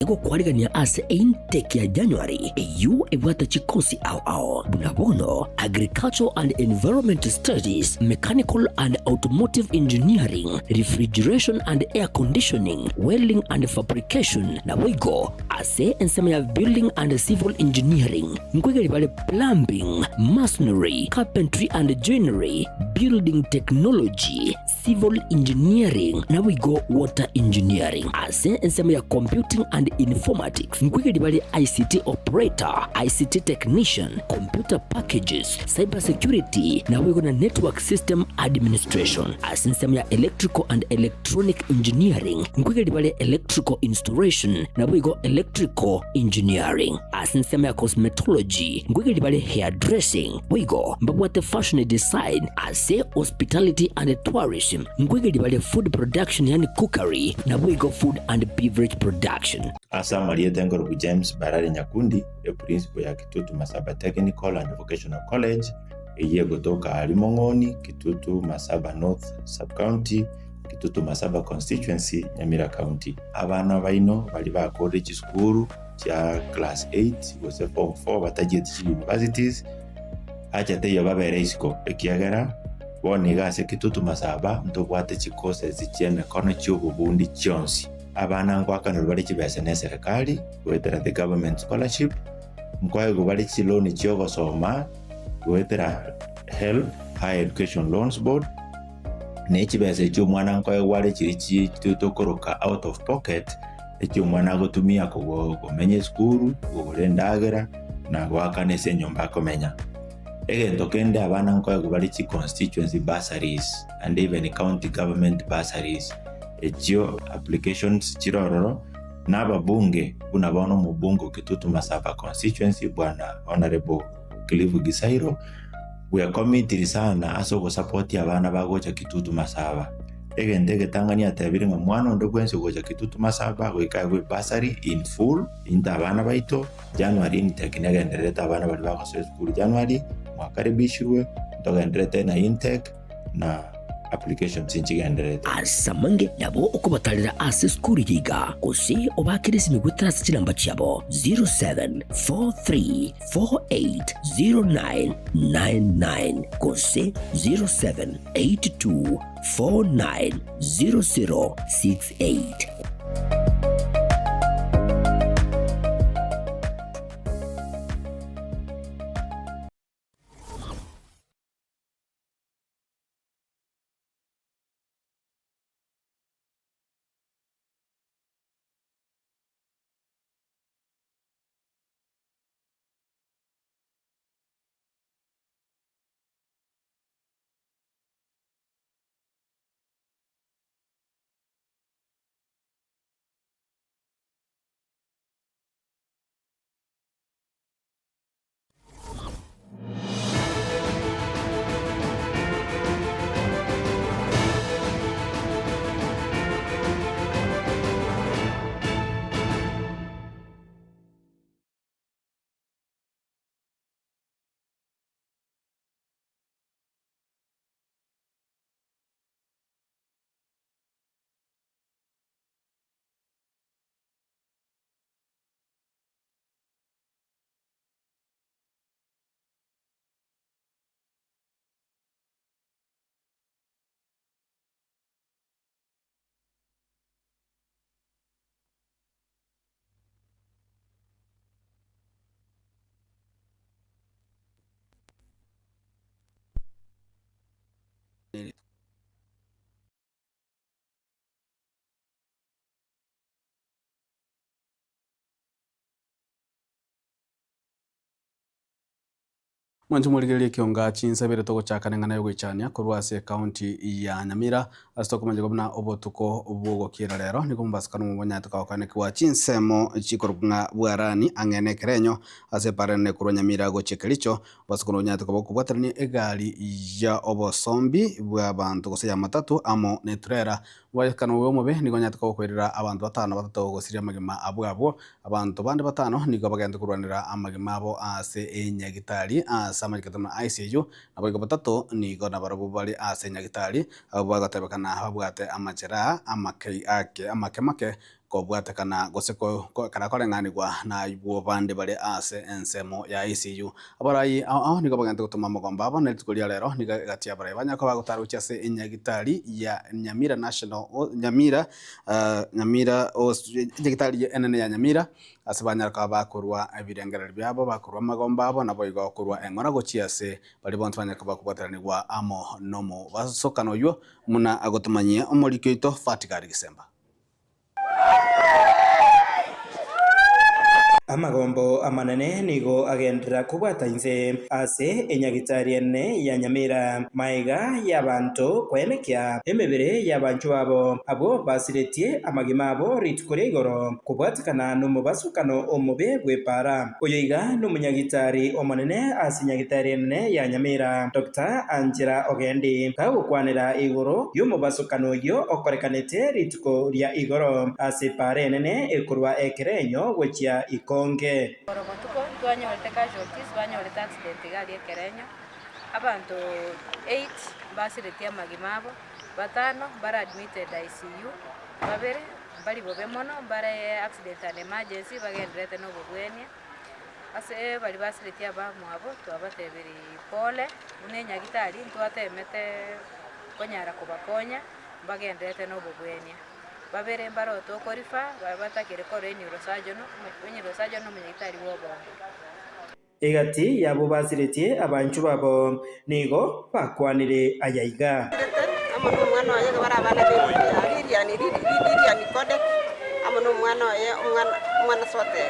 Egokwarigania ase eintake ya January eyio ebwate chikosi ao ao buna bono Agricultural and Environment Studies, Mechanical and Automotive Engineering, Refrigeration and Air Conditioning, Welding and Fabrication, naboigo ase ensemo ya Building and Civil Engineering nkoigeria bare Plumbing, Masonry, Carpentry and Joinery, Building Technology, Civil Engineering naboigo Water Engineering. Ase ensemo ya Computing and Informatics nkoigeria bare ICT Operator, ICT Technician, Computer Packages, Cyber Security naboigo na Network System Administration. Ase ensemo ya Electrical and Electronic Engineering nkoigeria bare Electrical Installation naboigo Electrical Engineering. Ase ensemo ya Cosmetology nkoigeria bare Hairdressing boigo mbabwate Fashion Design. Ase Hospitality and Tourism nkoigeria bare Food Production yaani Cookery naboigo Food and Beverage Production. Ase amarieta enkorokwa James Barari Nyakundi, eprinciple ya Kitutu Masaba Technical and Vocational College, eyio egotoka aaria Mong'oni, Kitutu Masaba North Sub-County, Kitutu Masaba Constituency, Nyamira County. Abana baino baria bakorire chisukuru chia class eight gose form four batachieti chi universities, acha teiyo babere isiko, ekiagera bono iga ase Kitutu Masaba ntobwate chicourses chi'emekono chi'obobundi chionsi. Abana ngoakanerwa bare chibesa na eserekari goetera the government scholarship, nkoegwa bare chiloan chi'ogosoma goetera HELB, Higher Education Loans Board, na echibesa echio omwana nkoegwa are chiria chi tokoroka out of pocket, echio omwana agotumia kogo komenya esukuru, kogora endagera, na goakana ase enyomba akomenya. Egento kende abana nkoegwa bare chi constituency bursaries and even county government bursaries, echio applications chire ororo, na ababunge buna bono omobunge o Kitutu Masaba constituency bwana Honourable Cliff Gisairo, bwekomitiri sana ase ogosupport abana bagocha Kitutu Masaba. Egento egetang'ani atebire ng'a mwana onde bwensi ogocha Kitutu Masaba goika aegwe ebursary in full, into abana baito, January intake negendererete abana baria bagosoa esukuru January, mwakaribishirwe, ntogendererete na intake na applications nchigendererete. Ase amange nabo okobatarera ase esukuru eye iga, gose obaakere esimi goetera ase chinamba chiabo 0743480999 gose 0782490068. Mwanche morigererie ekionga chinsabere togochaka neng'ana yogoichania korwa ase ecounty ya Nyamira ase tokomanyigwa buna obotuko bwogokiera rero nigo mobasikano mobonyate kogokanekigwa chinsemo chikorokwa ng'a bwarani ang'e na ekerenyo ase eparene korwa Nyamira gochia Kericho Obosokoro onyarete koba okobwaterania egari ya obosombi bw'abanto gose ya matatu amo neturera. Omobwekano oyo omobe nigo onyarete koba okoirera abanto batano batato gosiria amagima abwo abwo. Abanto bande batano nigo bagente korwanera amagima abo ase enyagitari ase amachiko buna ICU, naboigo batato nigo nabarabwo bare ase enyagitari abwo bagotebekana babwate amacheraha amake ake amake make. Kobwatekana gose ekero akoreng'anigwa naibwo bande bare ase ensemo ya ICU. Abarai ao ao nigo bagente gotoma amagombo abo, na rituko ria rero nigo egati y'abarai banyare koba bagotara gochia ase enyagitari ya Nyamira National Nyamira Nyamira enyagitari enene ya Nyamira ase banyare koba bakorua ebirengererio biabo, bakorua amagombo abo, naboigo korua eng'ora gochia ase baria bonsi banyare koba bakobwataranigwa amo nomobasokano oyio buna agotomanyia omoriki oito Fatigari Gisemba. Amagombo amanene nigo agenderera kobwata inse ase enyagitari ene ya Nyamira, magega y'abanto koenekia emebere y'abanchwa babo abwo basiretie amagima abo rituko ria igoro kobwatekana nomobasukano omobe bw'epaara. Oyo iga nomonyagitari omonene ase enyagitari enene ya Nyamira, Doctor Angela Ogendi, kagokwanera igoro y'omobasukano oyio okorekanete rituko ria igoro ase epaara enene ekorwa ekerenyo gochia Ikonge. Igoro botuko ntwanyorete casualties, banyorete accident iga aria ekerenyo, abanto eight mbasiretie amagima abo, batano mbare admitted ICU, babere mbari bobe mono, mbare accident and emergency bagendererete na obobwenia. Ase baria basiretie abamwabo twabatebirie pole, buna enyagitari ntwatemete konyara kobakonya, mbagendererete na obobwenia. Babere mbare otokorifa, baria batakire korora eneurosurgeon, eneurosurgeon na omonyagitari bwa obongo. Egati y'abwo basiretie abanchwa babo nigo bakwanire aya iga. Amo nomwana oye iga bare abana be Lilian, Lilian Kodek, amo nomwana oye omwana omwana Soter,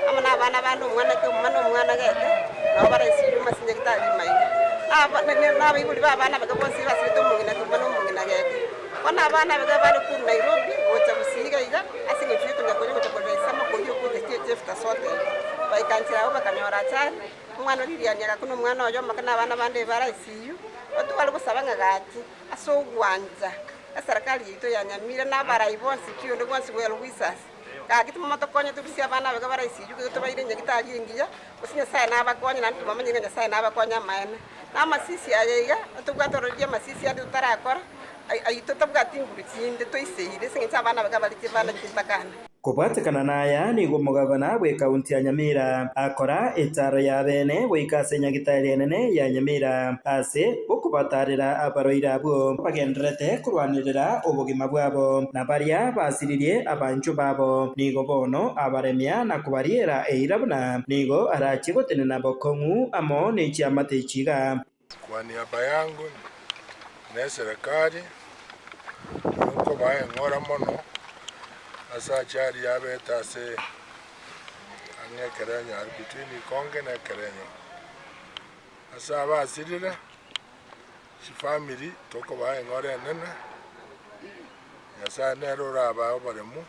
amo na abana bande omwana Keuma na omwana Gete, nabo bare ase ase nyagetari Rimaina. Aba na abaibori ba abana bake bonsi basirete omong'ina Keuma na omong'ina Gete. Bono abana abake bare korwa Nairobi gocha Gusii iga iga, ase eng'encho y'okonya koria gocha korera ise amakoria okocha Jefta Soter. Baika nchera abwo bakanyora achari, omwana o Lilian agakuna omwana oye omoke na abana bande ebare ICU, otware gosaba ng'a gaki ase ogwancha eserekari yaito ya Nyamira na abarai bonsi ki onde bwensi well wishers, gaki timomotokonye torusie abana abake bare ICU iga tobaire nyagitari engiya, gose Nyasaye nabakonye naende tomomanye ng'a Nyasaye nabakonye amaene. Na amasisi aya iga, ntobwate ororo ri'amasisi ande totarakora, Ayio totabwati nguru chinde toiseire, ase engencho abana baye abare chibana chintakana. Kobwatekana naya, nigo omogavana bw'ekaunti ya Nyamira akora etaaro y'abeene goika ase enyagitari enene ya Nyamira ase okobatarera abarwaire abwo bagendererete korwanerera obogima bwabo, na baria basiririe abanchwa babo. Nigo bono abaremia na kobariera eira buna nigo arachie gotenena bokong'u amo ne chiamate echi iga. Kwa niaba yango na eserekari, nigo nkobaa eng'ora mono ase achari yabete ase ang'e ekerenyo aria between Ikonge na ekerenyo. Ase abasirire, chifamiri tokobaa eng'ora enene, Nyasaye nere orabae oboremu,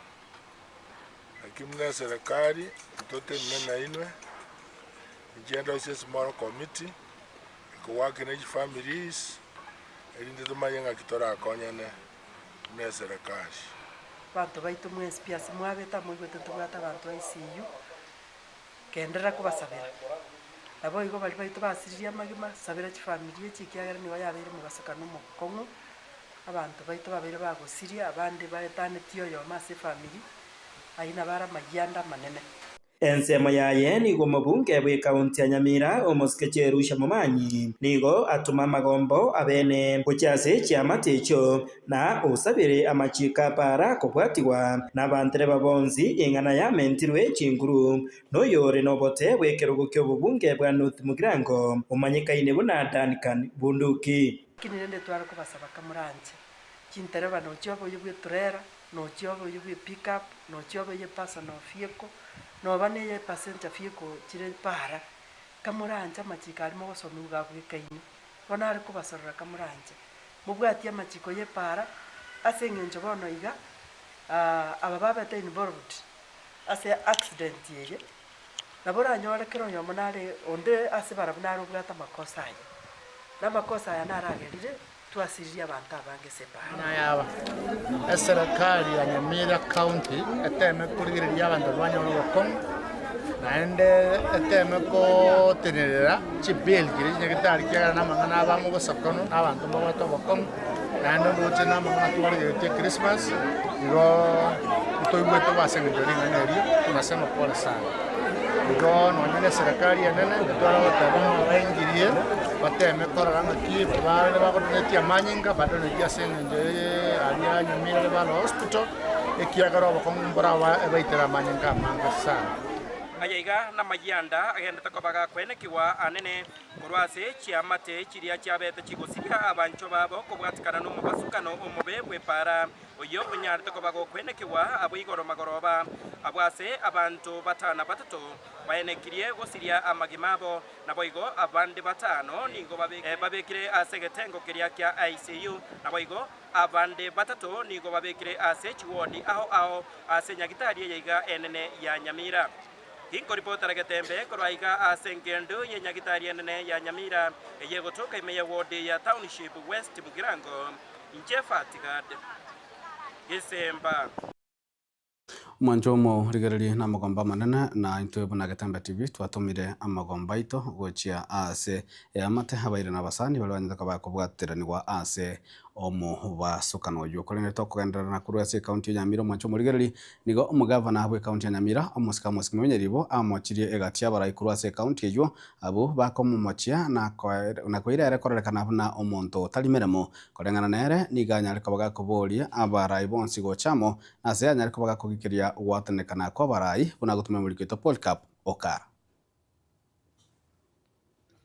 lakini buna eserekari ntotenene nainwe, inche ndosie esmall committee. Ekogwakera ne chifamilies, erinde tomanye ng'aki torakonyane buna eserekari. Abanto baito mwensi pi ase mwabete amoigwete ntobwate abanto ICU, genderera kobasabera. Naboigo baria baito basiririe amagima, sabera chifamiri echi ekiagera nigo yabeire omobasokano omokong'u, abanto baito babeire bagosiria, abande baetanetie oyomo ase efamiri, ayio nabo are amayianda amanene. Ensemo yaye nigo omobunge bw'ekaunti ya Nyamira, omosike Jerusha Momanyi, nigo atoma amagombo abene gochia ase chiamate echio, na osabire amachiiko a para kobwatigwa nabantereba bonsi ing'ana yamentirwe chinguru noyore nobote bw'ekerogo ki'obobunge bwa North Mugirango omanyekaine buna Duncan Bunduki. Lakini rende tware kobasaba kamoranche chintereba nochia oboyio bw'etrela, Nochia obe oyio bwe pick up, nochia obe eye personal vehicle, noba na eye passenger vehicle chire para, kamoranche amachiko aria mogosomiwa iga abwekaine, bono are kobasorora kamoranche. Mobwatie amachiko ye para, ase eng'encho bono iga, aba babete involved ase accident eye, nabo oranyore kera oyomo nare onde ase barabwo nare obwate amakosa aye, na amakosa aya naragerire. Twasiririe abanto abange ase ebaara. Nayaba eserekari ya Nyamira County eteme korigereria abanto banyore obokong'u, naende eteme gotenerera chibill chiria chinyagetari ekiagera na amang'ana abo amo obosakano na abanto mbabwate obokong'u. Naende ndoche namang'ana twarigeretie Christmas, igo ntoigwete bo ase eng'encho ring'ana erio, tunasema pole sana. Igo nonye na eserekari enene ntware goteba ng'a baingirie, bateme korora ng'aki baria bagodonetia amanyinga badonetie ase eng'encho eye aria Nyamira Referral Hospital, ekiagera obokong'u mboraba ebaitere amanyinga amange sana. Aya iga namayianda agenderete koba gakwenekigwa anene korwa ase chiamate chiria chiabete chigosiria abanchwa babo kobwatikana nomobasukano omobe bw'epaara, oyio onyarete koba gokwenekigwa abwo igoro magoroba, abwo ase abanto batano na batato baenekirie gosiria amagima abo, naboigo abande batano nigo babekire ase egetengo keria kia ICU, naboigo abande batato nigo babekire ase chiwodi ao ao ase nyagitari eye iga enene ya Nyamira. Inkoripotera Getembe korwa iga ase engendo ye nyagitari enene ya Nyamira eye egotoka ime ya wodi ya Township West Mugirango, inche Fatigad Gesemba. Omwancho omorigererie namagomba amanene na intwe buna Getembe TV twatomire amagomba aito gochia ase eamate abaire na abasani baria banyete koba bakobwateranigwa ase omobasukano oywo. Korende tokogenderera na korwa ase ekaunti ya Nyamira omwancho omorigererie nigo omogavana bwa ekaunti ya Nyamira omosike Amos Kimonyi amochirie egati y'abarai korwa ase ekaunti eywo abwo bakomomochia na koira ere kororekana buna omonto otari meremo. Koreng'ana nere nigo anyare koba gakoboria abarai bonsi gochamo ase anyare koba gakogikeria gwatanekana kwa abarai buna gotumia omoriko oito Polycarp Okara.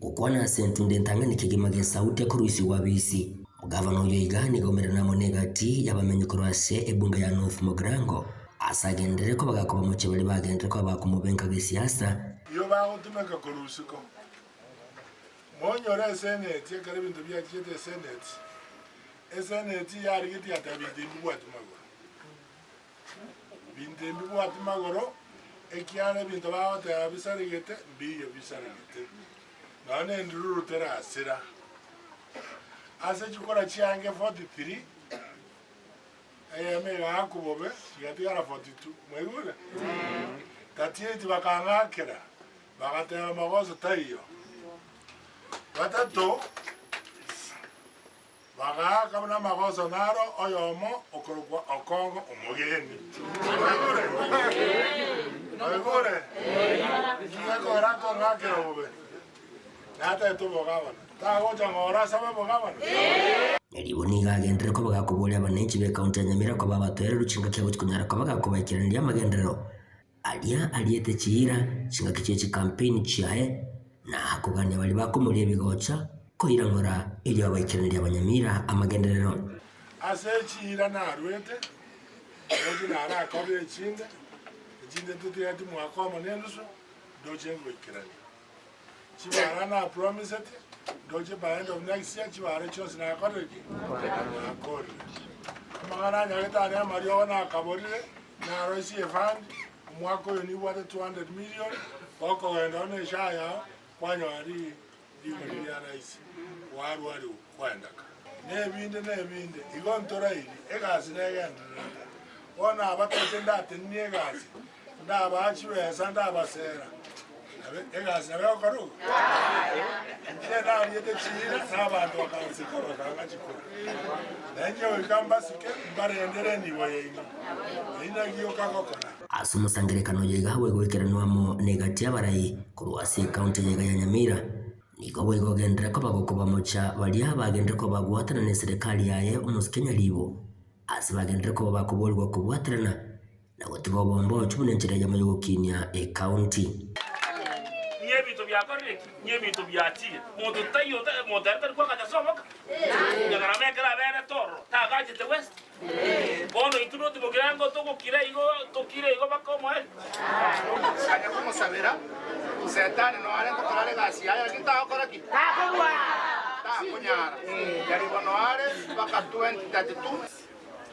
Gokwana ase entunde entang'ani kegima gia sauti ekorusigwa bisi. Omogavana oyo iga nigo aumerana amo na egati y'abamenyi korwa ase ebunge ya North Mugirango ase agenderere koba gakobamochia baria bagenderere koba bakomobenka gesiasa. Iyo bagotumeka korwa isiko. Monyore eseneti ekero ebinto biachiete eseneti, eseneti yarigetie ata ebinto mbibwati magoro. Binto mbibwati magoro, ekiagera ebinto bagoteba bisaregete, mbiyo bisaregete. Nonya na endururu terasira. Ase chikura chiange 43, eyemo egaakwa bobe, chigatigara 42. Mwaigure? 38 bakang'akera, bagateba magoso taiyo. Batato bagaaka buna amagoso naro oyomo okorokwa Okongo omogeni. Mwaigure? Mwaigure? Inki gekogera nkong'akera bobe? Natagete obogabana. Tagocha ng'ora asabe obogabana? Nyaribo nigo agenderere koba gakoboria abananchi b'ekaunti ya Nyamira koba abatoereru chingaki agochi konyara koba gakobaikeraneria amagenderero aria ariete chiira chingaki chie chikampeni chiaye na kogania baria bakomoria ebigocha koira ng'ora erio abaikeraneria abanyamira amagenderero. Ase echiira narwete, ndoche narakorire echinde, echinde totigati mwaka omo na enusu, ndoche ngoikerania. Chibara napromisete, ndoche by end of next year chibara chionsi nakorire ki? Nakorire. Amang'ana anyagete aria amariogo nakaborire, naroisie efund, omwaka oyo nibwate 200 million, gokogenda one eshaa yao, kwanyora ri rigori ria rahisi, warwariwa kwaendaka. Na ebinde na ebinde, igo ntorairi, egasi negendererete. Bono abatete ndatenenie egasi, ndabaa chibesa ndabasera, egasi nabo egokora ogo? Inche nariete chiira na abanto bakansika bakanga chikura. Na inche goika mbasike mbarendere enibo yaino, eyio naki okagokora. Ase omosangererekano oyo iga bwegoikeranwa amo negati y'abarai korwa ase ekaunti eye iga ya Nyamira, nigo boigo ogenderera koba gokobamocha baria bagenderere koba bagwatana na eserekari yaye omosike Nyaribo, ase bagenderere koba bakoborigwa kobwaterana na gotiga obombochu buna enchera eyemo y'ogokinia ekaunti. Ng'a ebinto biakorire ki? Ng'a ebinto biachire. Monto taiyo ota monto ere tari koagacha ase oboka. Nyagarama ekero aberete ororo, tagachete west. Bono intwe notimokire ango togokira igo tokire igo mpaka omoerio. Kanya komosabera, Setani noare ngokora are egasi yaye, lakini tagokora ki? Takonyara. Yaribo noare mpaka 2032.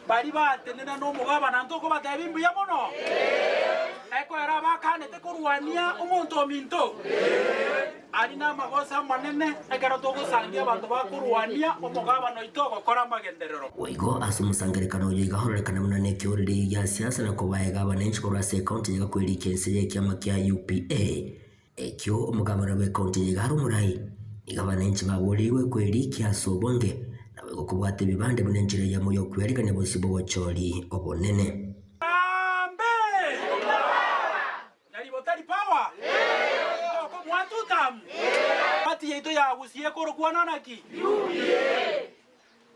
Baria batenena nomogabana ntokobatebia mbuya mono, ekoera abakanete korwania omonto ominto aria namagoso amanene, ekero togosangia abanto bakorwania omogabana oito ogokora amagenderero. Boigo ase omosangererekano oyo iga ororekana buna nekeoreri gia siasa na kobaega abananchi korwa ase ekaunti eye gakwerikia inse y'ekiama kia UPA. Ekio omogabana bw'ekaunti eye iga are omorai, nigo abananchi baboreirwe kwerikia ase obonge. Okobwata ebibande buna enchera eyemo y'okwerigania bosio bw'obochori obonene. Party yaito ya Gusii ekorokwana naki?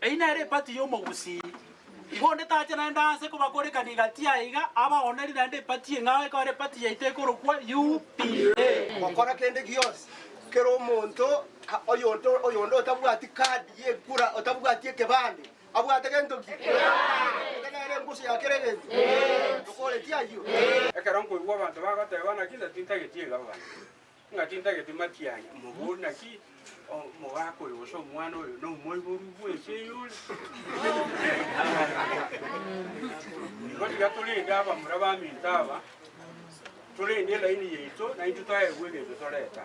Eyio nere eparty y'omogusii. Igo onde tache naende ase kobakorekania gati aye iga, abaoneri naende eparty eng'ao ekero eparty yaito ekorokwa UPA. Gokora kende gionsi, kera omonto oyonde oyonde otabwati kadi y'ekura, otabwati ekebande, abwate gento ki? Eke nere enguso ya kera egento. Tokoreti ayio? Ekero nkoigwa abanto bagoteba naki inche tintageti egavana, Ng'a tintageti matiang'i, mobori naki omogaka oyo gose omwana oyo nomoiboru bw'ense eye ore? Igo tiga torende abamura baminto aba, torende elaini yaito, naintwe toegwe egento toreta.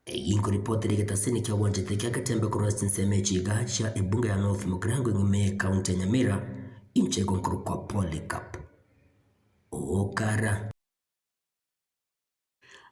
Eyio nkoripotera egetaseni kia gwanchete kia Getembe korwa ase chinsemo echi iga chia ebunge ya North Mugirango eng'ima ye county ya Nyamira, inche igo nkorokwa Polycarp Okara.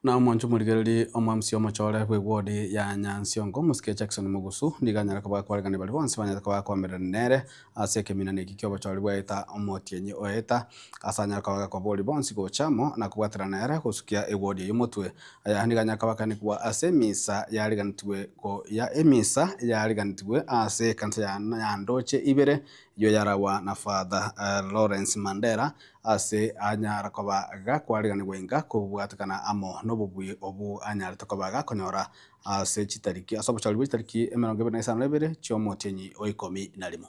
Na omonche omorigereria omwamsi omochore bw'ewodi ya Nyansiongo, omosike Jackson Mugusu, nigo anyare koba akwaregania baria bonsi banyarete koba akoamererania nere ase ekeminani eki ki'obochori bwaeta omotienyi oeta, ase anyare koba agakoboria bonsi gocha amo na kobwaterana nere gosukia ewodi eyio motwe. Aya nigo anyare koba akanikwa ase emisa yariganetigwe ko ya emisa yariganetigwe ase ekanisa ya Nyandoche ibere, eyio yaragwa na Father Lawrence Mandera, Ase anyara koba gakwariganigwa inga kobwatekana amo nobobui obu anyarete koba gakonyora ase chitariki ase obochori bwe chitariki 25 chi'omotienyi o ikomi na rimo.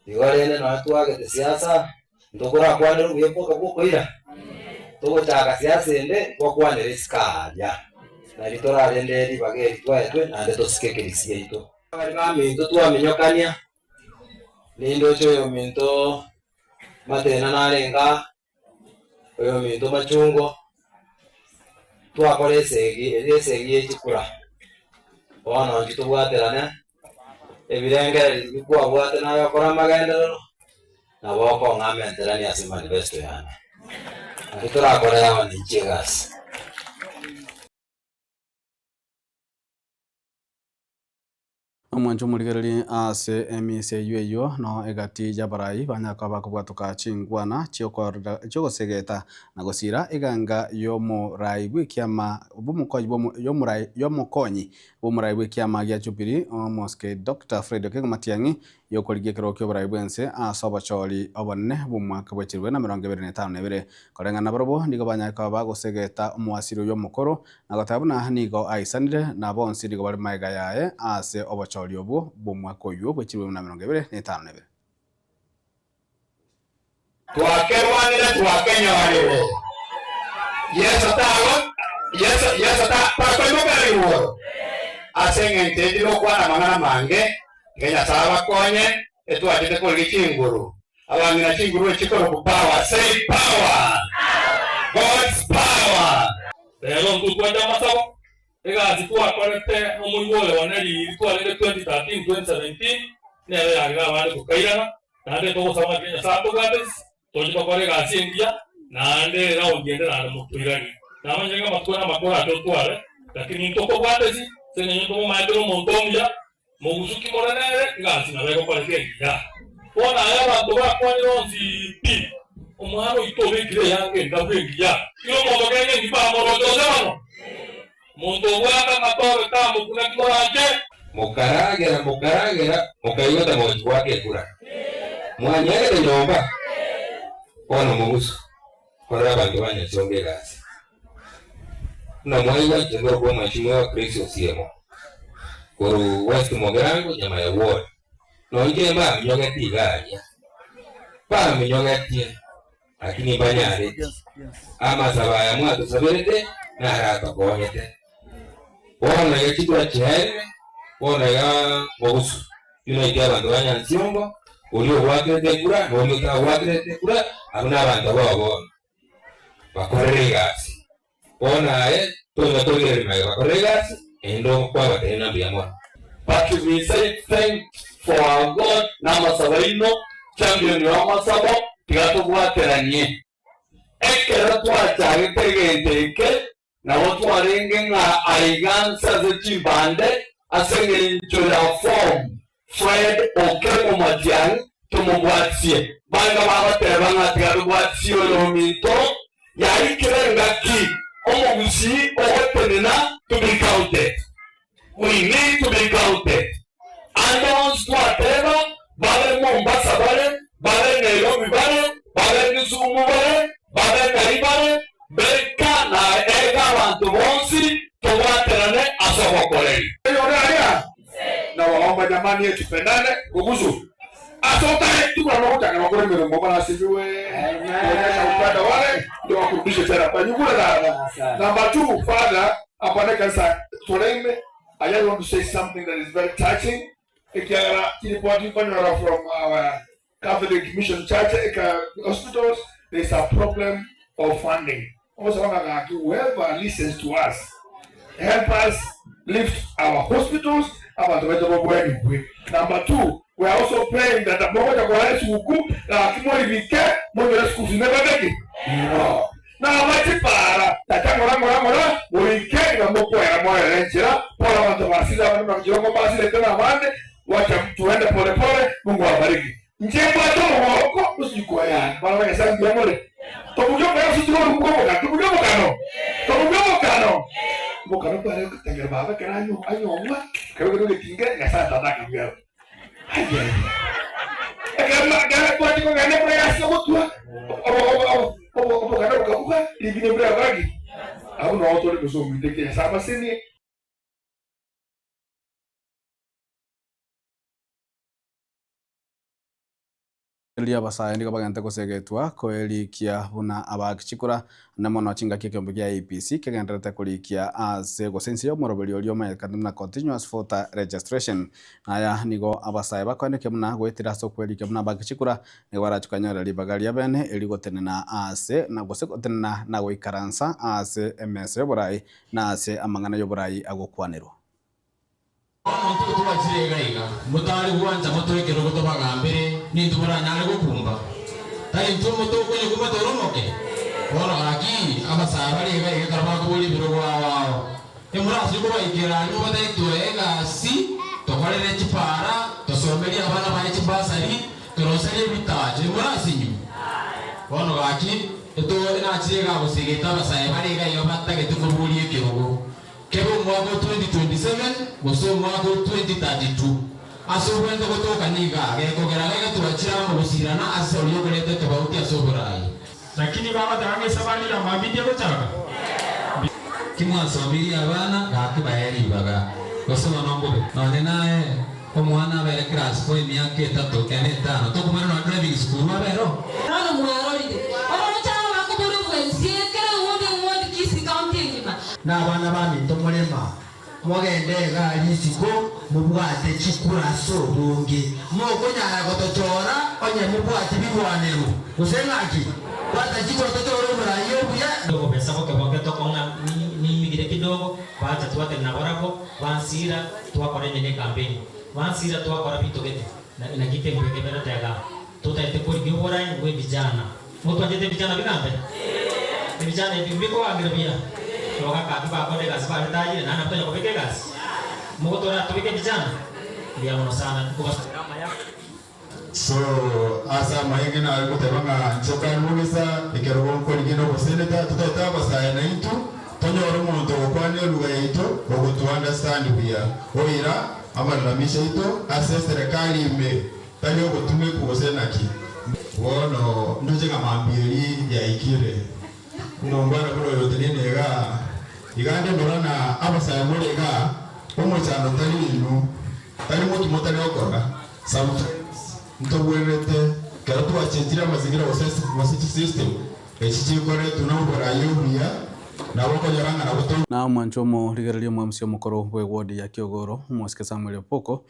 Igo rende nonya twagete siasa, ntokorakwanere obuya bwoka bw'okoira, togochaka siasa ende gokwanera isiko aaria, nari torarende ribaga eri twaetwe naende tosike ekerisi giaito. Abari baminto twaminyokania, nindoche oyominto Matena narenge aa, oyominto Machungo, twakora esegi, eria esegi ye chikura, bono intwe tobwaterane, ebirengererio riria kwabwate naye okore amagenderero, nabo okong'a amenterani ase manifesto yane. Naki torakorere abananchi egasi. Omwancho omorigererie ase emisa eyio eyio no egati y'abarai banyare koba bakobwatoka chingwana chi'ogosegeta na gosiira eganga y'omorai bw'ekiama bw'omokonyi bw'omorai y'omokonyi bw'omorai bw'ekiama gia Jubilee omosike Doctor Fred Okengo Matiang'i y'okorigia ekerogo ki'oborai bw'ense ase obochori obonene bw'omwaka bw'echirwe na 2052. Koreng'ana nabarobwo nigo banyare koba bagosegeta omowasiri oyio omokoro na goteba buna nigo aisanire, na bonsi nigo bare magega yaye ase obochori obwo bw'omwaka oyio bw'echirwe na 2052. Twakerwanire twakenyorire. Yeso tago Yeso Yeso ta takoimokera igoro. Ase eng'encho eye tigokwana amang'ana amange, tiga Nyasae abakonye, etwachete korigia chinguru. Abang'ina chinguru echi chikorokwa power, say power! God's power! Rero intwe twanche amasabo, Egasi twakorete nomoigwa oyo one riiri twarenge 2013, 2017 nero yarire abande tokairana, naende togosaba ng'a kera Nyasae atobwate ase, toche tokore egasi engiya, naende eraundi ende naende motoiranie. Namanyire ng'a amatuko namakoro ache otware, lakini intokobwate ase, ase eng'encho ntomomaete nomonto omuya, Mogusuki more nere, egasi nabo egokoreka engiya. Bono aya abanto bakwanire onsi pi. Omwana oito obekire eyanga endabu engiya, ira omonto kenge engipa amoroche ose bono. Omonto obwate amatobe tamokuna ki moranche? Mokaragera, mokaragera, mokaigwa tamochi goaka ekura. Mwanyiagete nyomba? Bono mogusu, korera abanto ba Nyasiongo egasi. Buna mwaigwa inche nkorokwa Omweshimiwa Chris Osiemo, korwa West Mugirango, Nyamaya Ward. Nonya mbaminyogeti iga aria, baminyogetie, lakini mbanyareti. Amasabo aya mwatosaberete naro atokonyete. Bono iga chikura chiaerire, bono iga mogusu yunaiti abanto ba Nyansiongo, oria ogwakerete ekura na oria otagwakerete ekura, abwo nabanto bao bono. Bakorere egasi. Bono aye tonya korigereria magega bakorere egasi, naende okwabateebia ng'a mbuya mono. But we say thanks for our God namasabo aino, champion wa amasabo, tiga tobwateranie. Ekero twachagete egento eke, nabo twarenge ng'a aiga nse ase chimbande ase eng'encho ya form Fred Okemo Matiang'i tomobwatisie. Banga babateba ng'a tiga tobwatisie oyo ominto, yaikire engaki omogusii ogotenena to be counted. We need to be counted. Ande onsi twateba, babe Mombasa bare, babe Nairobi bare, babe Kisumu bare, babe ng'ai bare, beka na ega abanto bonsi tobwaterane ase ogokoreria. Oyore aria nabaomba jamani tupendane kugusu ase otari tukura nogochaka gokora emeremo barasibiwe kuonyesha upendo wale ndio wakurudishe tena kwa nyugura dada. Number two, father apane kanisa toreme. I just want to say something that is very touching. Ekiagera chiripoti nkonyora from our Catholic Mission Church eka hospitals, there is a problem of funding. Also, whoever listens to us, help us lift our hospitals abantu baito babwenigwe. Number two, we are also praying that mogocha kora esuku lakimoribike monyore school fees nebabeki no na bachipara tata ng'ora ng'ora ng'ora moike iga mokwera moere enchera pole abanto basire abande bakirongo basirete na abande wacha tuende pole pole. Mungu awabariki. Nche mbwate omogoko osikoyana bana ba Nyasaye mbuya more tobuge omokano ase tiko omokano tobuge omokano tobuge omokano omokano kware gotengera baba ekero anyomwa ekero kero getinge Nyasaye tata akabwera aye ekero ekero twachi kogenda ekero yase gotwa omokano bokabuga ribine mbura yakoraki abwo noo tore gose omoiteke Nyasaye abasenie. Erio abasae nigo bagente gosegetwa koerikia buna abaaki chikura, na mono chingaki ekeombe gia IEBC kegendererete korikia ase gose inse y'omoroberio oria omanyekane buna continuous voter registration. Aya nigo abasae bakoenekia buna goetera ase okwerikia buna abaaki chikura nigo barache konyora ribaga ria bene erio gotenena ase na gose gotenena na goikaransa ase emesa y'oborai na ase amang'ana y'oborai agokwanerwa. Bono intwe twachire iga iga, motari gwancha motwe ekerogo tobagambere, nintwe moranyare gokumba? Tari intwe motokonyekumba toromoke? Bono gaki, abasae bare iga iga ekero bakoboria ebirogo ao ao, emorasio kobaikera aria mobatebie toe egasi, tokorere chipara, tosomerie abana baye chibasari, toroserie ebitacho, emorasinywe? Bono gaki, eto nachire iga gosegeta abasae bare iga iga batagete koboria ekerogo. Kebe omwaka o 2027 gose omwaka o 2032, ase obwenerete gotoka nigo gekogera gegatura chirama gosirana ase oria okoreta ekebauti ase oboraai. Lakini bagoteba ng'a esabari ya mambia tegochaka. Kimwasomirie abana, gaki bae ribaga, gose bono mbobe. Nonye naye omwana abere class four emiaka etato, ene, etano, tokomanya nonye driving school abere oo. Bono mwarorire, orochano bakobora obwensi, kera ewodi ewodi Kisii County engima. Na abana baminto morema, mogende iga risiko, mobwate chikura ase obonge. Mokonyara gotochora onye mobwati birwanero, gose ng'aki? Bwata chikura tochore oboraai obuya. Obobesa boke boke tokong'a nimigire kidogo, bacha twatenena barabwo, bansira twakora enyene ecampaign, bansira twakora binto gete, naki tembweke eberete igaa. Totaete korigia oborai bwe vijana. Motwanchete vijana bigambe? Ebijana ebi mbikogambera buya. Abagaka abwo bakore egasi baretayire naende nabo tonya kobeka egasi. Mogotora tobeke vijana? Mbuya mono sana. Nkobasabera amaya. So Ase amaenge nare goteba ng'a inche nkarugesa ekerogo nkorigia noboseneta, totaete abasae naintwe tonyore omonto ogokwana eluga yaito ogoto understand buya, oira amalalamisho aito ase eserekari ime tari ogotumekwa gose naki. Bono ndoche ng'a mambia eri yaikire. Omongwana buna oyo oteneine igaa, iga nde ndora ng'a abasae more igaa, omochando tari inwe, tari motwe motari gokora. Sometimes ntobwenerete kero twachenchire amazingira gose gose chisystem echi chikoretwa na oborai obuya nabo okonyora ng'a nabo to. Na omwancho omorigereria omwemusi omokoro bw'ewodi ya Kiogoro, omosike Samuel Opoko,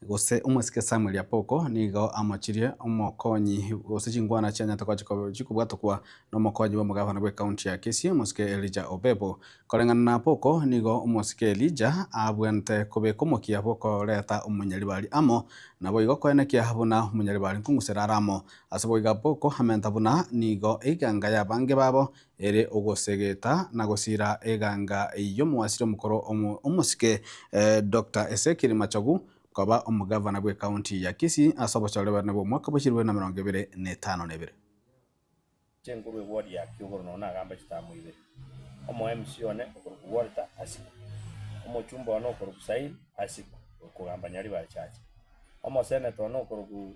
Gose omosike Samuel Apoko nigo amochirie omokonyi gose chingwana chianyete koba chikobwatokwa nomokonyi bw'omogavana bw'ecounty ya Kisii omosike Elijah Obebo. Koreng'ana na Apoko nigo omosike Elijah abwenerete kobeka omokia bw'okoreta omonyaribari amo naboigo koenekia buna omonyaribari nkong'usera are amo. Ase boigo Apoko amenta buna nigo eiganga y'abange babo ere ogosegeta na gosiira eganga y'omowasiri omokoro omosike Doctor Ezekiel Machogu koba omogavana bw'ecounty ya Kisii ase obochore bwane bw'omwaka bwa 2022. Chinkuru eward ya Kiogoro nonya nagamba chitamu ibere. Omo MC one okorokwa Walter asikwe. Omochumba one okorokwa Sail asikwe, okogamba Nyaribari Church. Omosenator one okorokwa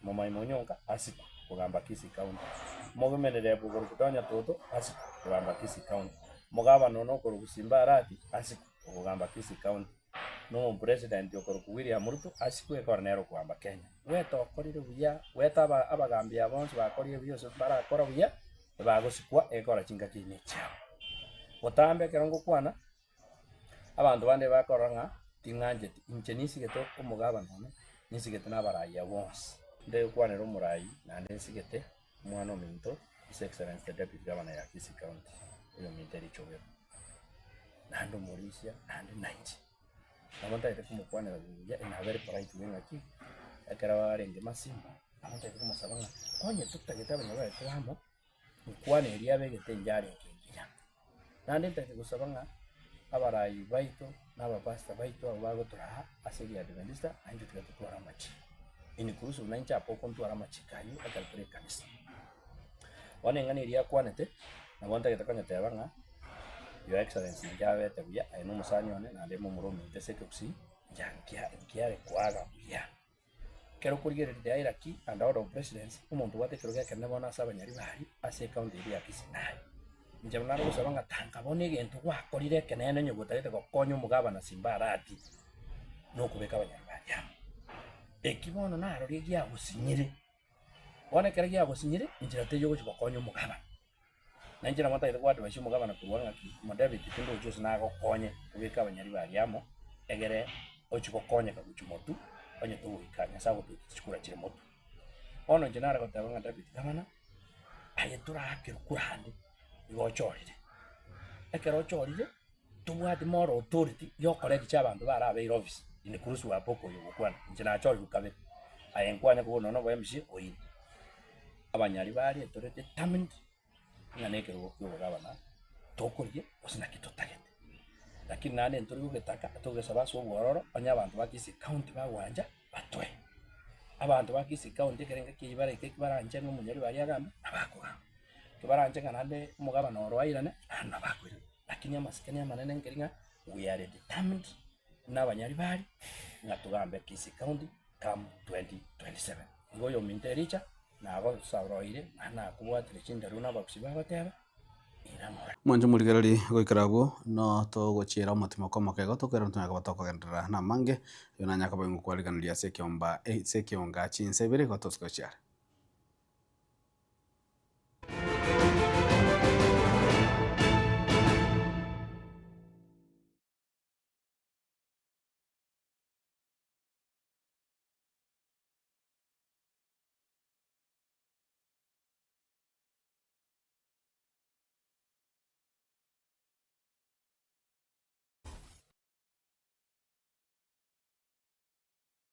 Momai Monyonka asikwe, okogamba Kisii County. Omowomen rep okorokwa Donya Toto asikwe, okogamba Kisii County. Omogavana one okorokwa Simba Arati asikwe, okogamba Kisii County. Na omopresident okorokwa William Ruto asikwe ekero nere okogamba Kenya. Gweta okorire buya, gweta aba abagambi aba bonsi bakorire buya gose barakora buya, ebagosikwa egekora chingaki ime chiabo. Botambe ekero ngokwana, abanto bande bakorora ng'a ting'ancheti, inche nisigete omogabana one, nisigete na abarayia bonsi. Ndegokwanera omorayi naende nsigete omwana ominto His Excellency the Deputy Governor ya Kisii County, oyominto Eric Obiero, naende omorisia naende nainche. Nabo ntagete komokwanera buya in a very polite way ng'aki, ekero arenge masimba, nabo ntagete komosaba ng'a onye totagete abanyarwanda tore amo, nkwana eria abegete inche arenge engiya. Naende ntagete gosaba ng'a abarai baito na abapastor baito abwo bagotoraa ase egeadventista, naintwe tiga totware amachiko. Inclusive nainche apa okontwara amachiko aywo ekero tore ekanisa. Bono eng'ana eria akwanete, nabo ntagete konyeteba ng'a your excellency inche abete buya, aye na omosani one naende momura ominto ase ekegusii, inche nkia nkiare koaga buya. Ekero okorigereria the hierarchy and order of precedence, omonto obwate ekerogo ekenene bono ase abanyaribari ase ecounty eria ya Kisii naye. Inche bono nare gosaba ng'a tanga bono egento gwakorire ekenene onye gotagete gokonya omogabana Simba Arati, nokobeka abanyaribari amo. Eki bono narorie giagosinyire, bono ekero giagosinyire, enchera teiyo ogochi gokonya omogabana. Na inche nabo ntagete goadvise omogabana korwa ng'aki, Omodebiti tindi gochia ase nagokonye obeke abanyaribari amo, egere ochie gokonyeka gochia motwe, onye togoika Nyasae agotoikia chikura chire motwe. Bono inche nare goteba ng'a David gavana, aye torakerwe kura ande, igo ochorire. Ekero ochorire, tobwati moral authority ya okoregicha abanto barabeire office inclusive abwo okoyo ogokwana, inche nachorirwe kabere, aye nkwanya kobua nonya obo MC oire. Abanyaribari tore determined ng'a nekerogo kia obogabana tokorigia gose naki totagete. Lakini naende ntori gogetaka togesaba ase obwororo onye abanto ba Kisii county bagwancha batoe. Abanto ba Kisii county ekero engaki eyio baraike eki baranche ng'a omonyori baria agambe nabakogamba, eki baranche ng'a naende omogabana oro airane naende nabakoirana. Lakini amasikani amanene nkeri ng'a we are determined buna abanyaribari ng'a togambe Kisii county come 2027. Igo oyominto Elija nagosoroire naende nakobwatire chindaru na abagusii bagoteba, Ira ng'ora. Mwanche omorigereria goikera abwo, no togochiera omotimoko omokego tokoirana tonyare koba tokogenderera namange, oyio nanyare koba ingokwariganiria ase ekeomba ase ekeonga chinsa ibere igo tosuke chiare.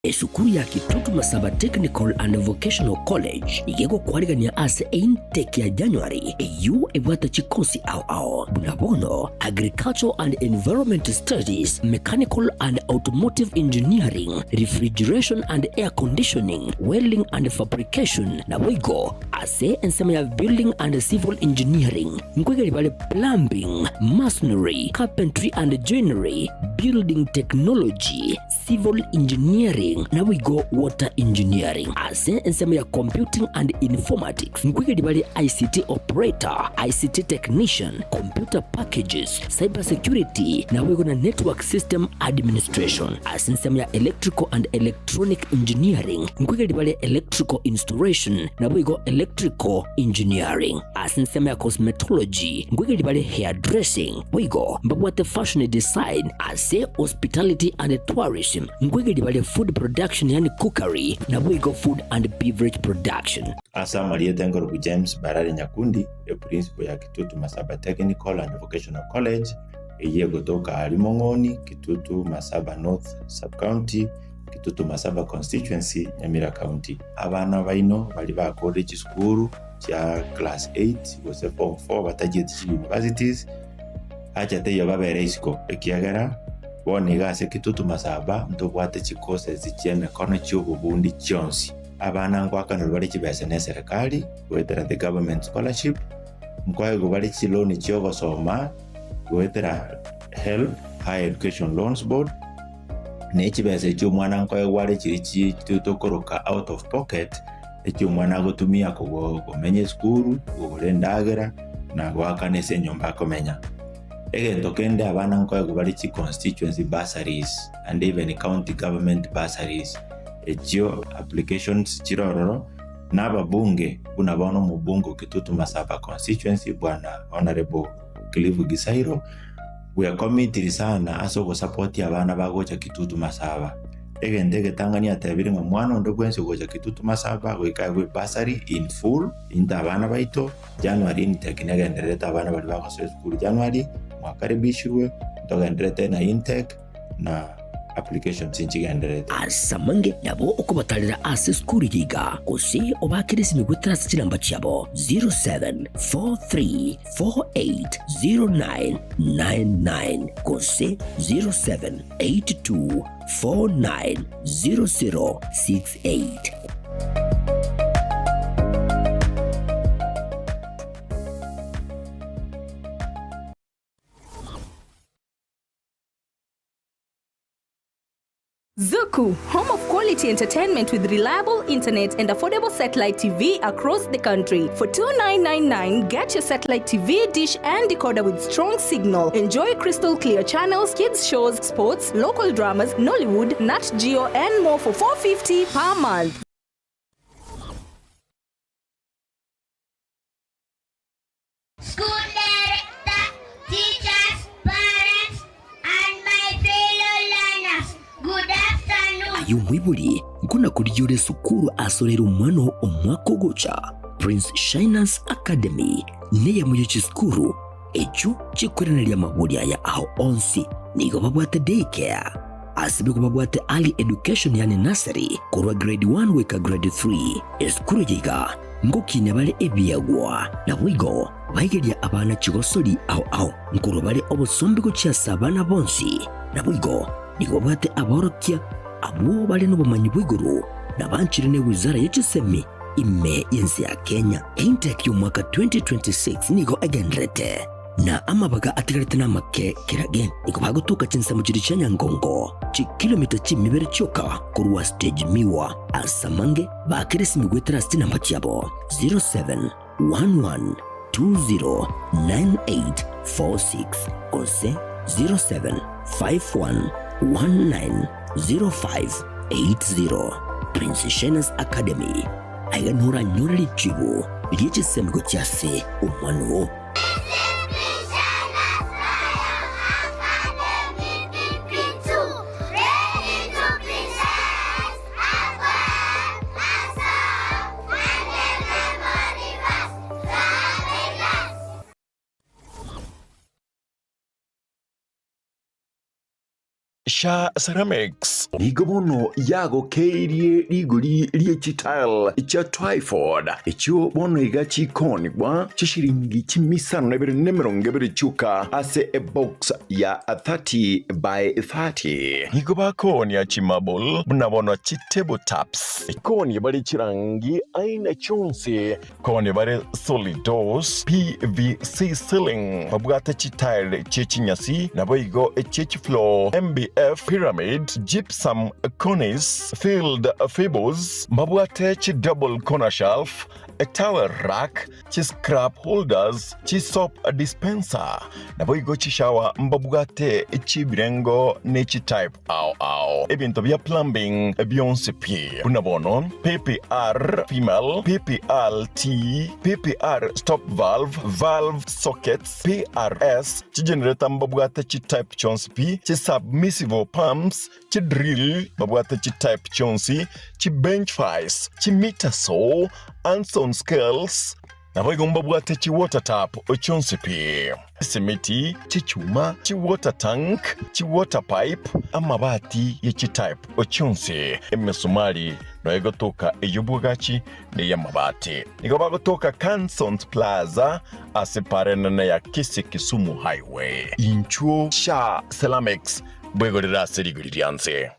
Esukuru ya Kitutu Masaba Technical and Vocational College nigo egokwarigania ase eintake ya January eyio ebwate chikosi ao ao buna bono Agricultural and Environment Studies, Mechanical and Automotive Engineering, Refrigeration and Air Conditioning, Welding and Fabrication naboigo ase ensemo ya Building and Civil Engineering nkoigeria bare Plumbing, Masonry, Carpentry and Joinery, Building Technology, Civil Engineering naboigo Water Engineering. Ase ensemo ya Computing and Informatics nkoigeria bare ICT Operator, ICT Technician, Computer Packages, Cyber Security naboigo na Network System Administration. Ase ensemo ya Electrical and Electronic Engineering nkoigeria bare Electrical Installation naboigo Electrical Engineering. Ase ensemo ya Cosmetology nkoigeria bare Hairdressing boigo mbabwate Fashion Design. Ase Hospitality and Tourism nkoigeria bare Food Production yaani Cookery naboigo Food and Beverage Production. Ase amarieta enkoruku James Barari Nyakundi, eprincipo ya Kitutu Masaba Technical and Vocational College, eyio egotoka aaria Mong'oni, Kitutu Masaba North Sub-County, Kitutu Masaba Constituency, Nyamira County. Abana baino baria bakorire chisukuru chia class 8 gose form 4 batachieti chi universities, Acha teiyo babere isiko, ekiagera bono iga ase Kitutu Masaba ntobwate chicourses chi'emekono chi'obobundi chionsi. Abana ngoakanerwa bare chibesa neserekari goetera the government scholarship, nkoegwa bare chiloan chi'ogosoma goetera HELB, Higher Education Loans Board, ne chibesa echio omwana nkoegwa are chiria chi tokoroka out of pocket, echio omwana agotumia komenya esukuru, kogora endagera, na goakana ase enyomba akomenya. Egento kende abana nkoegwa bare chi constituency bursaries and even county government bursaries, echio applications chire ororo, na ababunge buna bono omobunge o Kitutu Masaba constituency bwana Honourable Cliff Gisairo, bwekomitiri sana ase ogosapotia abana bagocha Kitutu Masaba. Egento egetang'ani atebire ng'a mwana onde bwensi ogocha Kitutu Masaba goika aegwe bursary in full into abana baito, January intake negendererete abana baria bagosoa esukuru January mwakaribishirwe ntogendererete na intake na applications nchigendererete. Ase amange nabo okobatarera ase esukuru eye iga, gose obaakere esimi goetera ase chinamba chiabo 0743480999 gose 0782490068. Zuku, home of quality entertainment with reliable internet and affordable satellite TV across the country. For 2999, get your satellite TV, dish and decoder with strong signal. Enjoy crystal clear channels, kids shows, sports, local dramas, Nollywood, Nat Geo and more for 450 per month. School director, teachers, parents, and my fellow learners, good afternoon. Aye omoibori, nkona korigia ore esukuru asoreire omwana oo omwaka ogocha. Prince Shiners Academy neyemo ye chisukuru echio chikoiraneria amabori aya ao onsi. Nigo babwate day care, ase nigo babwate early education yaani nursery korwa grade 1 goika grade 3. Esukuru eye iga Ngokinia bare ebiegwa, naboigo baigeria abana chigosori ao ao, nkorwa bare obosombe gochia ase abana bonsi. Naboigo nigo babwate aborokia abwo bare nobomanyi bwa igoro, na banchire ne wizara ye chisemi ime y'ense ya Kenya. Intake y'omwaka 2026 nigo egendererete, na amabaga atigarete namake kerage. Nigo bagotuka chinsemo chiria chia Nyangongo, chikilomita chimibere chioka korwa stage Miwa. Ase amange baakere esimi goetera ase chinamba chiabo 0711209846 gose 0751190580. Prince Shiners Academy, aiga noranyore richibu rie chisemi gochia ase omwana oo. Sha Ceramics nigo bono yagokeirie rigori rie chitile chia Twyford, echio bono iga chikoonigwa chishiringi chimisano na ibere na emerongo ebere chioka ase ebox ya 30 by 30. Nigo bakoonia chimarble buna bono chitable tops. Koonia bare chirangi aina chionsi. Koonia bare solid doors, PVC ceiling, babwate chitile chie chinyasi, naboigo echie chifloor, MBF, pyramid, gypsum, cornice, filled fibers, mbabwate chidouble corner shelf, etowel rack, chiscrap holders, chisoap dispenser, naboigo chishower mbabwate chi'ebirengo ne chitype ao ao. Ebinto bia plumbing bionsi pi, buna bono PPR female, PPR T, PPR stop valve, valve sockets, PRS, chigenerator mbabwate chitype chionsi pi, chisubmersible pumps, chidrill babwate chitype chionsi, chibench vice, chimeter saw, Anson scales, naboigo mbabwate chiwater tap chionsi pi, chisimiti, chichuma, chiwater tank, chiwater pipe, amabati ye chitype chionsi, emesumari noyo egotoka ey'obwagachi na ey'amabati. Nigo bagotoka Cansons Plaza ase para enene ya Kisii Kisumu Highway. Inchuo Sha Ceramics Bwegorere ase rigori ria nse.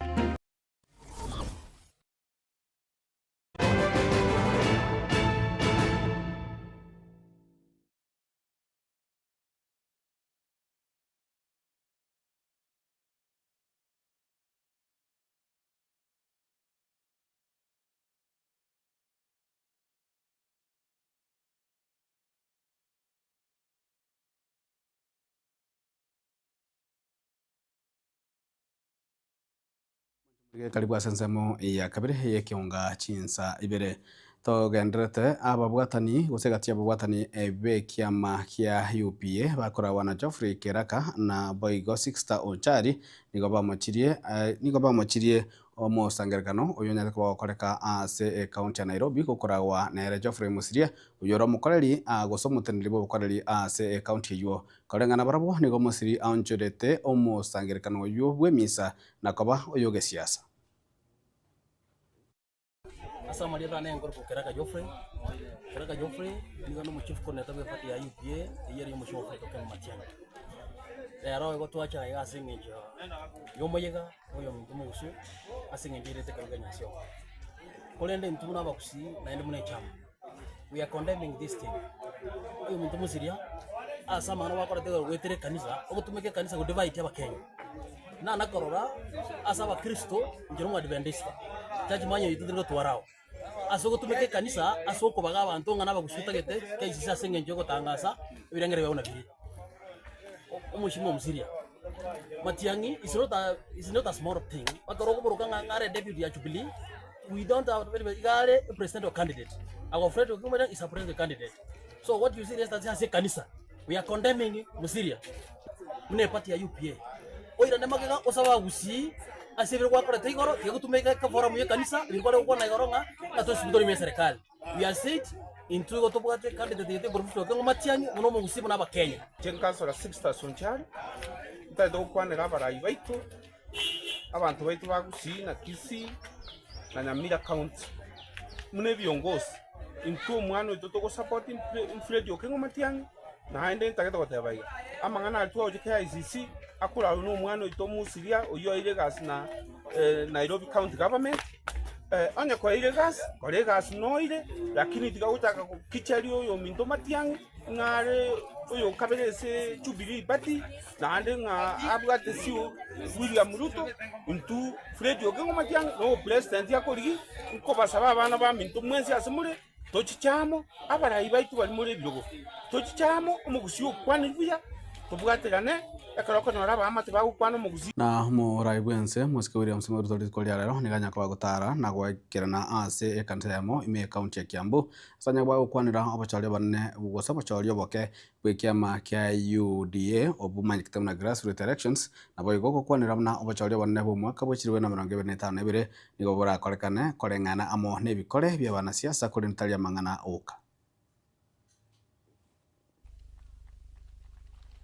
Karibu ase ensemo ya kabere y'ekeonga chinsa ibere. Togendererete ababwatani gose egati y'ababwatani b'ekiama kia UPA bakoragwa na Geoffrey Keraka na boigo Sixter Onchari nigo bamochirie nigo bamochirie omosangererekano oyio onyarete koba ogokoreka ase ecounty ya Nairobi gokoragwa nere Geoffrey Mosiria oyio ore omokoreri gose omoteneneri bw'obokoreri ase ecounty eyio. Koreng'ana barabwo nigo Mosiri aonchorete omosangererekano oyio bw'emisa na koba oy'ogesiasa. Ase amarieta ane nkorokwa Keraka Geoffrey, Keraka Geoffrey nigo ande omochief coordinator bwe eparty ya UPA eyio ere omochie o Fred Okengo Matiang'i. Rero igo twachaka iga ase eng'encho ya omoyega oyominto omogusu ase eng'encho erete ekerogo kia Nyasae. Korende intwe buna abagusii naende buna echama. We are condemning this thing. Oyominto mosiria ase amang'ana gwakorete igoro goetera ekanisa, ogotumeka ekanisa go divide abakenya. Nana korora ase abakristo inche nomoadventista, church mwanya oito teri gotwara ao. Ase ogotumeka ekanisa ase okobaga abanto ng'a nabagusu otagete KCC ase eng'encho yogotangasa ebirengero biabo nabire. Omochie omosia Matiang'i is not a is not a small thing, ekero okoboroka ng'a ng'are deputy ya Jubilee. We don't have iga are a presidential candidate. Our Fred Okimaria is a presidential candidate. So what you see is that ase ekanisa we are condemning Musiria buna eparty ya UPA. Oirane magega osabe abagusii ase ebire gwakorete igoro tiga gotumeka eforum ya ekanisa ebire kware gokwana igoro ng'a ng'a tosi tori ime eserekari. We are said intwe igo tobwate candidate yaito ekero Fred Okengo Matiang'i buna omogusii buna abakenya. Inche nkansora Sixtus Onchari, ntagete gokwanera abarai baito. Abanto baito ba Gusii na Kisii na Nyamira County buna ebiongozi, intwe omwana oito togosupport Fred Okengo Matiang'i, naende ntagete goteba iga, amang'ana aria twagochia KICC akorarwe na omwana oito omosiria oyio oeire egasi na Nairobi County Government, onye koeire egasi, kora egasi noire, lakini tiga gochaka gokicheria oyominto Matiang'i ng'a are oyokabere ase Jubilee Party. Naende ng'a abwate sio William Ruto, intwe Fred Okengo Matiang'i na obopresident akorigia, nkobasaba abana baminto mwensi ase more, tochiche amo, abarai baito baria more ebirogo, tochiche amo, omogusii okwanire buya, tobwaterane, ekero okonyora abaamate bagokwana omogusii. Na omorai bw'ense, Mosike William Samoei Ruto rituko ria rero nigo anya koba gotara na goikerana ase ekanisa eyemo ime y'ecounty ya Kiambu ase anya koba gokwanera obochori obonene gose obochori oboke bw'ekiama kia UDA obomanyekete buna Grassroots Elections, naboigo gokwanera buna obochori obonene bw'omwaka bwe chilifu na emerongo ebere na etano na ebere nigo borakorekane koreng'ana amo nebikore bi'abanasiasa korende tari amang'ana oka.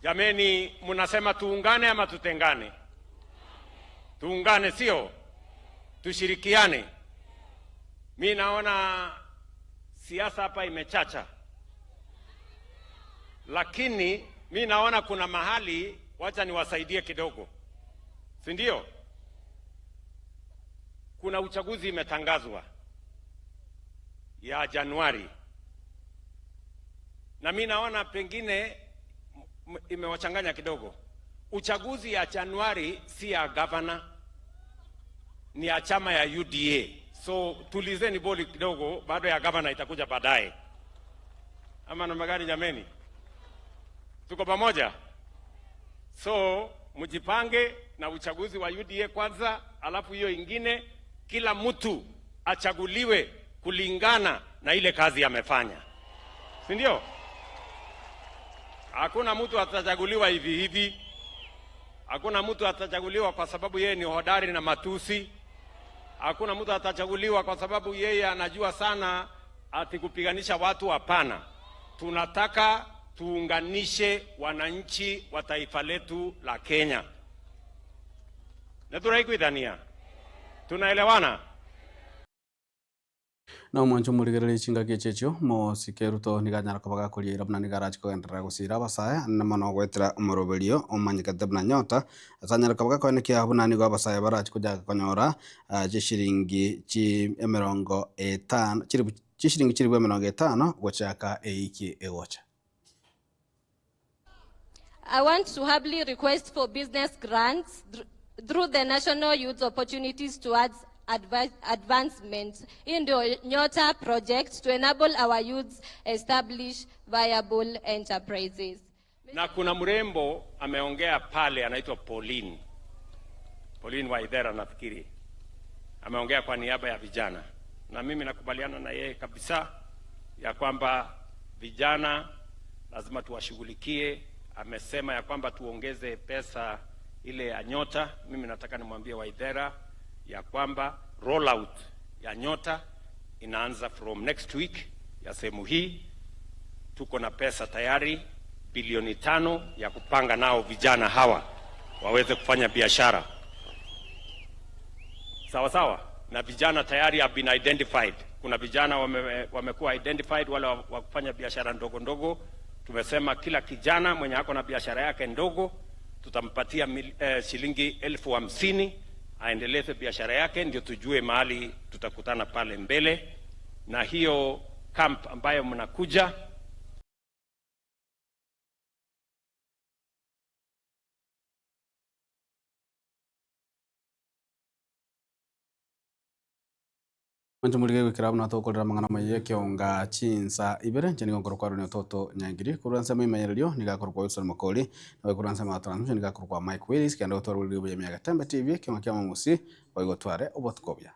Jameni, munasema tuungane ama tutengane? Tuungane, sio? Tushirikiane. Mi naona siasa hapa imechacha, lakini mi naona kuna mahali, wacha niwasaidie kidogo, si ndio? Kuna uchaguzi imetangazwa ya Januari, na mi naona pengine imewachanganya kidogo. Uchaguzi ya Januari si ya gavana, ni ya chama ya UDA. So tulizeni boli kidogo, bado ya gavana itakuja baadaye, ama namna gani? Jameni, tuko pamoja? So mjipange na uchaguzi wa UDA kwanza, alafu hiyo ingine, kila mtu achaguliwe kulingana na ile kazi amefanya, si ndio? Hakuna mtu atachaguliwa hivi hivi. Hakuna mtu atachaguliwa kwa sababu yeye ni hodari na matusi. Hakuna mtu atachaguliwa kwa sababu yeye anajua sana ati kupiganisha watu. Hapana, tunataka tuunganishe wananchi wa taifa letu la Kenya. Na tunaikuithania, tunaelewana? Na omwancho omorigereria chingaki echi echio mosike Ruto niga anyara koba gakoria buna niga arachi kogenderera gosira abasae ande mono goetera omoroberio omanyekete buna nyota ase anyare koba gakoenekia buna nigo abasae barachi kochaka konyora chishiringi chi emerongo etano chiribu chishiringi chiribu emerongo etano gochaka eiki egocha. I want to humbly request for business grants through the National Youth Opportunities Towards Advancement in the Nyota project to enable our youths establish viable enterprises. Na kuna mrembo ameongea pale anaitwa Pauline. Pauline Waithera nafikiri. Ameongea kwa niaba ya vijana. Na mimi nakubaliana na yeye kabisa ya kwamba vijana lazima tuwashughulikie. Amesema ya kwamba tuongeze pesa ile ya Nyota. Mimi nataka nimwambie Waithera ya kwamba rollout ya Nyota inaanza from next week ya sehemu hii. Tuko na pesa tayari bilioni 5 ya kupanga nao vijana hawa waweze kufanya biashara. Sawa sawa. Na vijana tayari have been identified. Kuna vijana wamekuwa identified wale wa kufanya biashara ndogo ndogo. Tumesema kila kijana mwenye ako na biashara yake ndogo tutampatia shilingi 50,000 aendeleze biashara yake, ndio tujue mahali tutakutana pale mbele. Na hiyo camp ambayo mnakuja Mwancho murige gwikira buna tokorera mang'ana maiye kionga chinsa ibere nche nigo nkoro kwarwa ni ototo nyangiri korwa nsemo imenyererio niga korwa kwa Wilson Makori na korwa nsemo ya transmission niga korwa kwa Mike Willis kendo gotwara buya miaga Tembe TV kionga kia mamusi boigotware obotuko buya.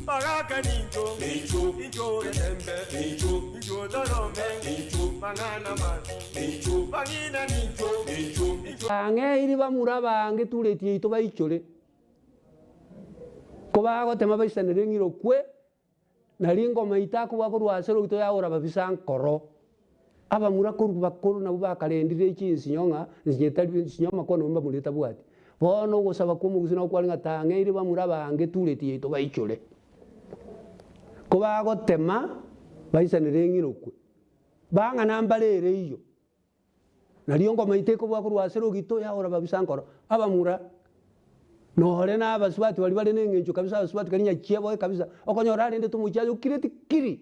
Baraka ninjo, ninjo, ninjo tembe, ninjo, ninjo dorome, ninjo, mangana ma, ninjo, bangina ninjo, ninjo, ninjo. Ang'e iri bamura bange turetie ito baichore. Ko bagotema baisanere ng'iro kwe, nari ngoma itakuba korwa ase rogito yaora babisa nkoro. Abamura koru bakoro nabo bakarendire chinsinyo ng'a, nsinyo etari nsinyo makono mbamura etabwati. Bono ogosaba kwa omogusii nabo kware ng'a tang'e iri bamura bange turetie ito baichore. Ko bagotema baisanere ng'iro kwe. Bang'ana mbarere iyo. Nario ngoma itekobua korwa ase rogito yaora babisa nkoro. Abamura nore na abasubati bari bare neng'encho kabisa, abasubati kari nyachieboe kabisa. Okonyora arende tomochiayo okireti kiri.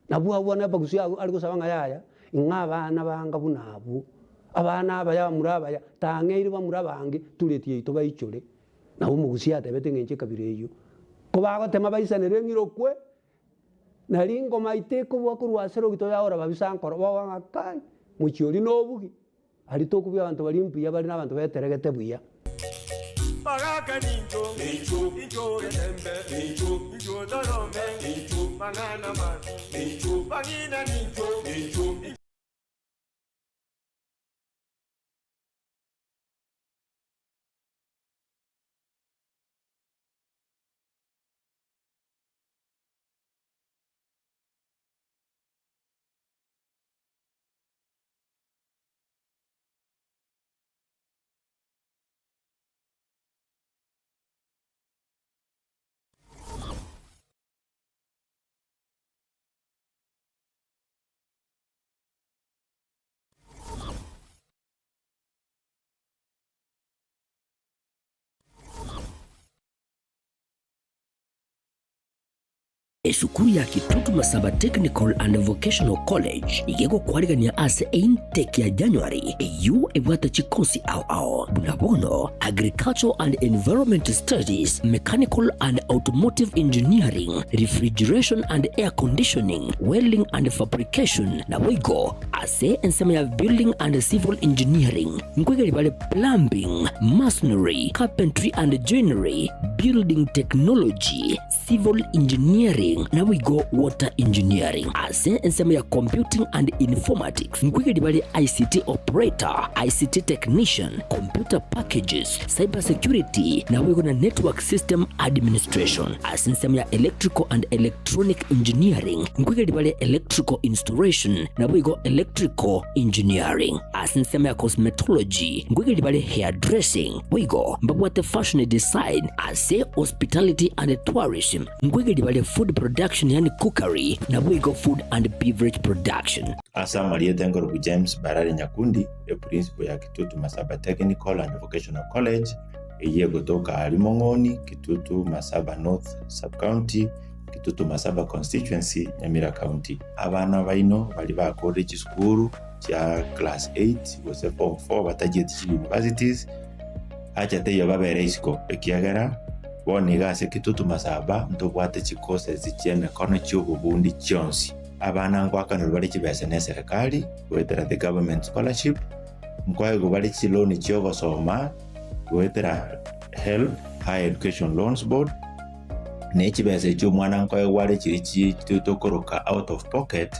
Nabwo abwo na abagusi abwo ari gosaba ng'a yaya, ng'a abana banga buna abwo. Abana abaya bamura abaya, tang'eire bamura bange, turetie ito baichore. Nabo omogusi atebete eng'encho ekabira eywo. Ko bagotema baisanere ng'iro kwe, nari ngoma itekobua korwa ase rogito yaora babisa nkoro, boba ng'a kai, mochie oria na obugi. Aria tokobua abanto bari mbuya bare na abanto beteregete buya. Baraka ninjo, ninjo, ninjo tembe, ninjo, ninjo dorome, ninjo, mangana ma, ninjo, bangina ninjo, ninjo. Esukuru ya Kitutu Masaba Technical and Vocational College iga egokwarigania ase eintake ya January eyio ebwate chikosi ao ao buna bono Agricultural and Environment Studies, Mechanical and Automotive Engineering, Refrigeration and Air Conditioning, Welding and Fabrication naboigo ase ensemo ya Building and Civil Engineering nkoigeri bare Plumbing, Masonry, Carpentry and Joinery, Building Technology, Civil Engineering naboigo Water Engineering. Ase ensemo ya Computing and Informatics nkoigeria bare ICT Operator, ICT Technician, Computer Packages, Cyber Security naboigo na Network System Administration. Ase ensemo ya Electrical and Electronic Engineering nkoigeria bare Electrical Installation naboigo Electrical Engineering. Ase ensemo ya Cosmetology nkoigeria bare Hairdressing boigo mbabwate Fashion Design. Ase Hospitality and Tourism nkoigeria bare Food Production yaani Cookery naboigo Food and Beverage Production. Ase amarieta enkorokwa James Barari Nyakundi, eprincipo ya Kitutu Masaba Technical and Vocational College, eyio egotoka aaria Mong'oni, Kitutu Masaba North Sub-County, Kitutu Masaba Constituency, Nyamira County. Abana baino baria bakorire chisukuru chia class 8 gose form 4 batachieti chi universities, Acha teiyo babere isiko, ekiagera bono iga ase Kitutu Masaba ntobwate chicourses chi'emekono chi'obobundi chionsi. Abana ngoakanerwa bare chibesa n'eserekari goetera the government scholarship, nkoegwa bare chiloan chi'ogosoma goetera HELB, Higher Education Loans Board, ne chibesa echio omwana nkoegwa are chiria chi tokoroka out of pocket,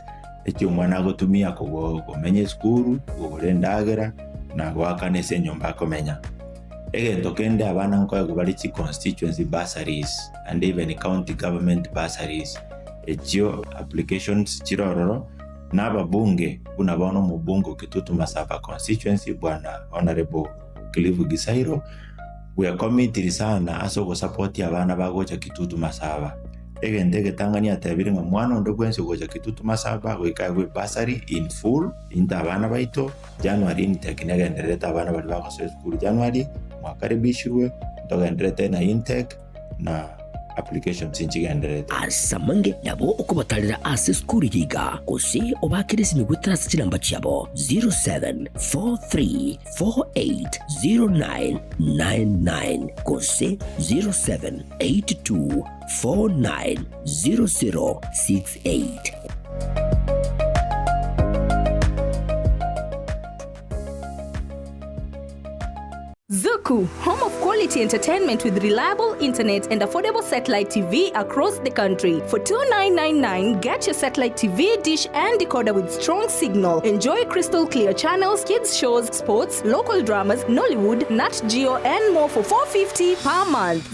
eki omwana agotumia komenya esukuru, kogora endagera, na goakana ase enyomba akomenya. Egento kende abana nkoegwa bare chi constituency bursaries and even county government bursaries, echio applications chire ororo, na ababunge buna bono omobunge o Kitutu Masaba constituency bwana Honourable Cliff Gisairo, bwekomitiri sana ase ogosapotia abana bagocha Kitutu Masaba. Egento egetang'ani atebire ng'a mwana onde bwensi ogocha Kitutu Masaba goika aegwe ebursary in full into abana baito, January intake negendererete abana baria bagosoa esukuru January, mwakaribishirwe, ntogendererete na intake na applications nchigendererete. Ase amange nabo okobatarera ase esukuru eye iga, gose obaakere esimi goetera ase chinamba chiabo 0743 480999 gose 0782 490068. Zuku, home of quality entertainment with reliable internet and affordable satellite TV across the country. For 2999, get your satellite TV, dish and decoder with strong signal. Enjoy crystal clear channels, kids shows, sports, local dramas, Nollywood, Nat Geo and more for 450 per month.